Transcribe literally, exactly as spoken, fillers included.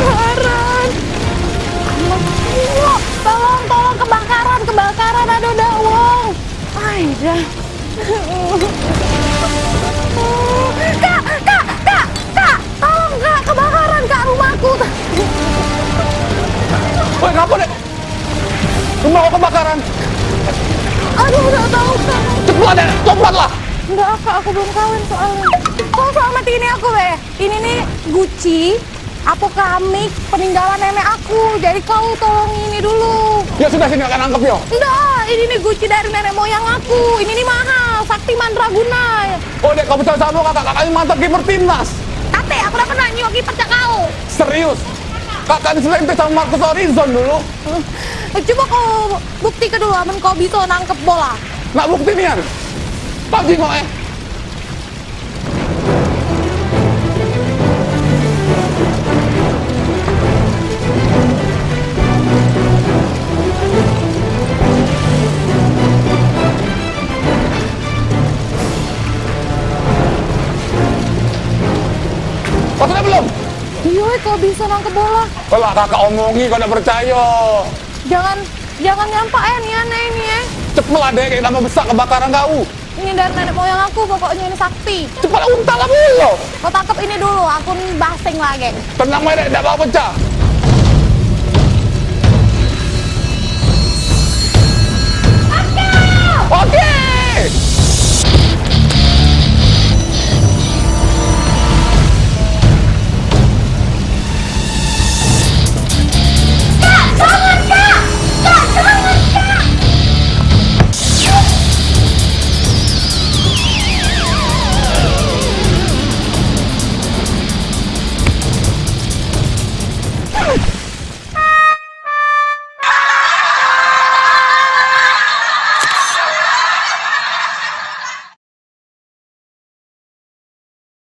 Kebakaran. Tolong, tolong, kebakaran, kebakaran, ado dak wong. Ai, dah. Kak, Kak, Kak, Kak, tolong, Kak, kebakaran, Kak, rumahku. Woi, ngapo, Dek? Rumah kau kebakaran. Aduh, dak tau, Kak. Cepet, Dek, lompat lah. Ndak, Kak, aku belum kawin soalnya. Tolong selamatkan aku, weh. Ini nih Gucci, apo keramik peninggalan nenek aku. Jadi kau tolong ini dulu. Ya sudah, sini kakak nangkep yo. Ndak, ini nih Gucci dari nenek moyang aku. Ini nih mahal, sakti mandraguna. Oh, Dek, kau percaya samo kakak, kakak ini mantan kiper timnas. Katek, aku dak pernah nyiok kiper cak kau. Serius? Kakak ini selenting samo Marcus Horizon dulu. Coba kau bukti ke dulu, amen kau bisa nangkep bola. Nak bukti nian? Kau jingok, eh. Kau sudah belum? Iyo, eh, kau bisa nangkep bola. Kau lah kakak omongi, kau dak percaya. Jangan, jangan nyampak, eh, nian, eh, ini, eh. Cepet lah, Dek, kayak tambah besak kebakaran kau. Ini dari nenek moyang aku, pokoknya ini sakti. Cepat untal lah, bulu. Kau tangkep ini dulu, aku basing lagi. Tenang, Dek, dak bakal pecah. Oke. Oke.